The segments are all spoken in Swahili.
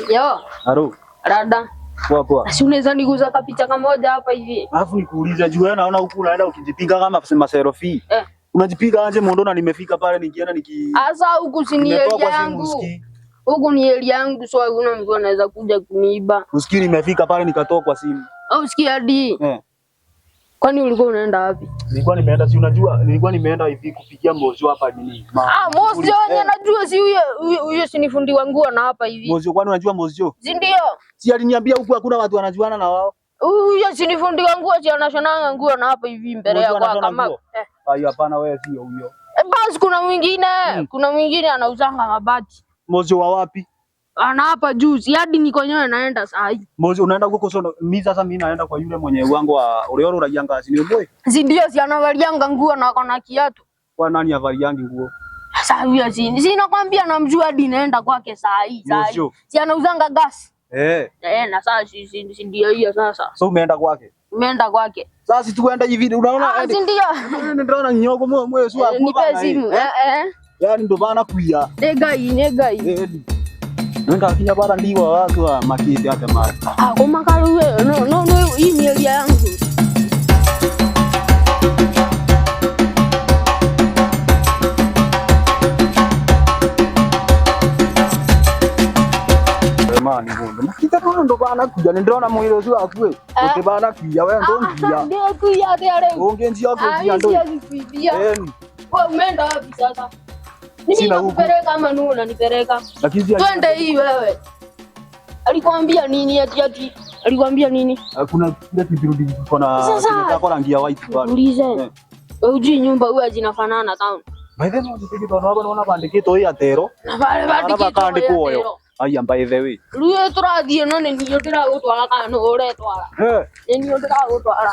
Yo, Haro, rada. Poa poa. Si unaweza niguza kapicha kamoja hapa hivi. Alafu nikuulize juu wewe naona huku unaenda ukijipiga kama maserofi. Eh. Unajipiga aje mondo na nimefika pale nikienda niki Asa huku si ni nimetoka area kwa simu yangu. usikii. Huku ni area yangu, so hakuna mtu anaweza kuja kuniiba. Usikii nimefika pale nikatoka kwa simu. Au sikii hadi. Eh. Kwani ulikuwa unaenda wapi? Nilikuwa nimeenda si unajua nilikuwa nimeenda hivi kupigia Mozio hapa nini. Ah, Mozio Eh. wenye najua si huyo huyo huyo si ni fundi wa nguo na hapa hivi. Mozio kwani unajua Mozio? Si ndio? Si aliniambia huku hakuna watu wanajuana na wao. Huyo si ni fundi wa nguo, si anashonanga nguo na hapa hivi mbele Mozio ya kwa anashona kama. nguo? Eh. Ai hapana wewe sio huyo. Eh, basi kuna mwingine, kuna mwingine anauzanga mabati. Mozio wa wapi? Ana hapa juu, si hadi niko nyewe naenda saa hii. Mozio unaenda huko sono. Mimi sasa mimi naenda kwa yule mwenye wangu wa uliona uragianga si ni boy. Si ndio, si anavalianga nguo na ako na kiatu. Kwa nani avaliangi nguo? Sasa huyo si nakwambia namjua hadi naenda kwake saa hii saa hii. Mozio. Si anauzanga gas. Eh. Eh, na sasa si ndio hiyo sasa. So umeenda kwake? Nimeenda kwake. Sasa si tuenda hivi unaona Ah, si ndio? Ndio nyoko mwe mwe sio Eh, Nipe simu. Eh eh. Yaani ndo bana kuya. Negai, negai. Eh. Nikakinya bara ndiwa watu wa makiti hata mara. Ah, kwa makaru wewe. No no no, hii ni area yangu. Mani gondo. Makita no ndo bana kuya ndona mwiro sio akwe. Ote bana kuya wewe ndo ngia. Ndio kuya tayari. Onge njia Ah, kuya hii ndo. siwezi kuibia. Eh. Wewe umeenda wapi sasa? Mimi Sina huku. nakupeleka ama nuru unanipeleka? Lakini si Twende hii wewe. Alikwambia nini ati ati? Alikwambia nini? kuna kile kipirudi kiko na Sasa- kimepakwa rangi ya white pale. Ulize. Eh. Wewe hujui nyumba huwa zinafanana town. By the way, ndikito naona naona bandikito hii atero. Na pale bandikitwo Bandikwo yo. Ai by the way. Rĩu tũrathiĩ no nĩ niĩ ndĩragũtwara kana nĩ ũretwara? Eh. Nĩ niĩ ndĩragũtwara.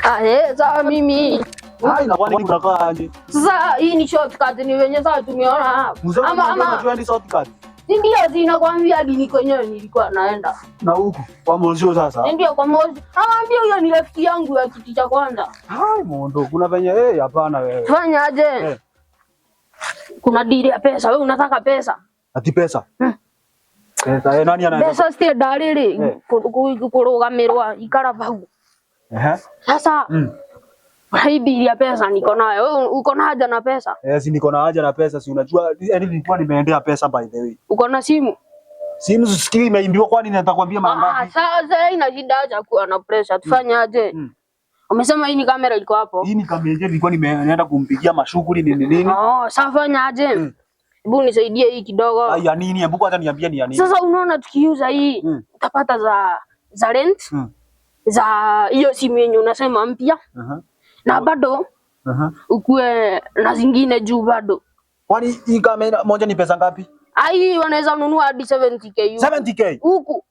Ah, eh, sasa mimi Ai na kwani unakaa aje? sasa hii ni shortcut ni wenye sasa tumeona hapa. Mzee Ama ama tuende shortcut. si ndio zinakwambia hadi niko nyewe nilikuwa naenda. Na huku kwa Mozio sasa. Si ndio kwa Mozi. Anaambia huyo ni rafiki yangu ya kiti cha kwanza. Hai mondo, kuna venye eh hapana wewe. Fanya aje? Eh. Kuna dili ya pesa, wewe unataka pesa. Ati pesa. Pesa eh nani anaenda? Pesa si dalili Eh. kurugamirwa ikara bau. Eh. Sasa Mm. hii dili ya pesa niko nayo. Wewe uko na haja na pesa? Eh, si niko na haja na pesa, si unajua yaani nilikuwa nimeendea pesa by the way. Uko na simu? Simu sikii imeimbiwa kwani nitakwambia mara Ah, ngapi? sasa ina shida acha kuwa na pressure. Tufanye aje? Mm. Umesema hii ni kamera iko hapo. Hii ni kamera nilikuwa nimeenda kumpigia mashughuli nini nini. Oh, sasa fanya aje? Hebu nisaidie hii kidogo. Ai ya nini? Hebu kwanza niambie ni ya nini. Sasa unaona tukiuza hii utapata za rent za hiyo simu yenye unasema mpya Aha. na bado Aha. ukuwe na zingine juu bado. Kwani hii kamera moja ni pesa ngapi? Ai, wanaweza nunua hadi 70k huku. 70k. Huku.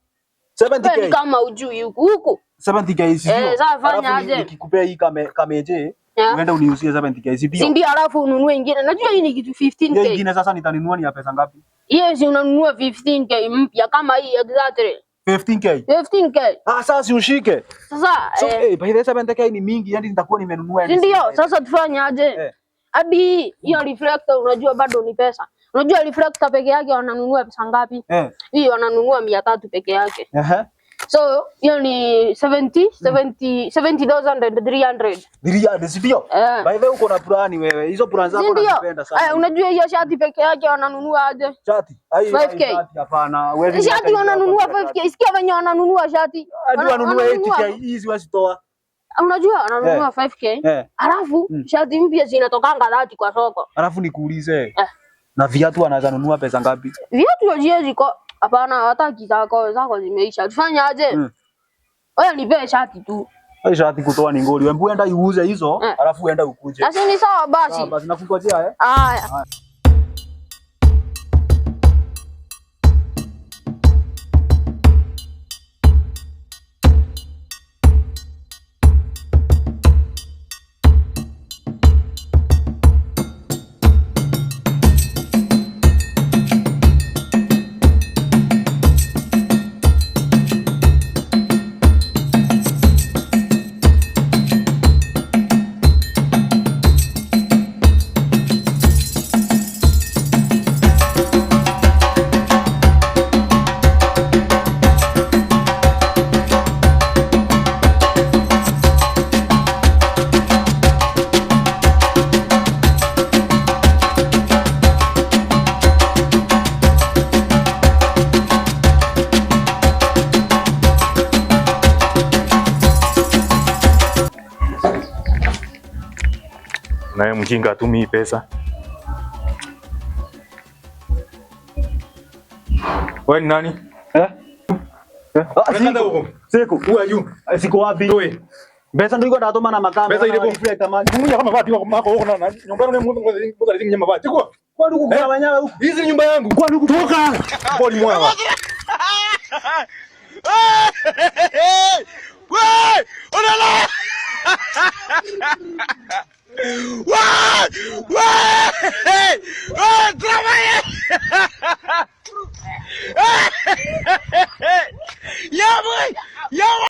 Wewe ni 70k. kama ujui huku huku. 70k sio? Eh, sasa fanya Alafu aje? nikikupea hii kameje, Yeah. uende uniuzie 70k si Si ndio? ndio? Alafu ununue ingine. Najua hii ni kitu Hiyo 15k. ingine sasa nitanunua ni ya pesa ngapi? Hiyo si unanunua 15k mpya kama hii exactly. 15k. 15k. Ah, sasa si ushike. Sasa So, eh, eh, by the way 70k ni mingi, yani nitakuwa nimenunua si yani. ndio? Sasa tufanye aje? Eh. Hadi hiyo reflector unajua bado ni pesa. Unajua reflector peke yake wananunua pesa ngapi? Eh. Hii wananunua 300 peke yake. Ehe. So hiyo ni 70 70 70,300. Dhiria, si ndio? Eh. By the way uko na plani wewe. Hizo plani Si zako ndio? nazipenda sana. Eh, unajua hiyo shati peke yake wananunua aje? Shati. Ai, ai, 5K. shati hapana. Wewe Shati wananunua 5k. Sikia venye wananunua shati. Hadi wanunue Wananunua- 8k hizi wasitoa. Unajua wananunua 5k. Eh. Alafu shati mpya zinatokanga dhati kwa soko. Alafu nikuulize. Eh. Na viatu anaweza nunua pesa ngapi? Viatu haziwezi ko hapana, hata zako zako zimeisha. Tufanye aje? Wewe nipe shati tu. Ai, shati kutoa ni ngoli. Wewe enda iuze hizo, alafu enda ukuje. Sasa ni sawa basi. Sawa basi, nakungojea eh. Haya. Naye mjinga atumii pesa. Wewe ni nani? Eh? Eh? Ah, Unakata siku. huko. Siku. Who are you? Eh, Siko wapi? Wewe. Pesa ndio iko ndatuma na makamba. Pesa ile Reflector man. Mungu kama vati wako mako huko na nyumba yenu mungu mungu lazima nyama vati. Kwa Kwani huku kuna wenyewe huku? hizi ni nyumba yangu. Kwani huku toka? Boli mwana. Yeah, boy! Yeah, boy!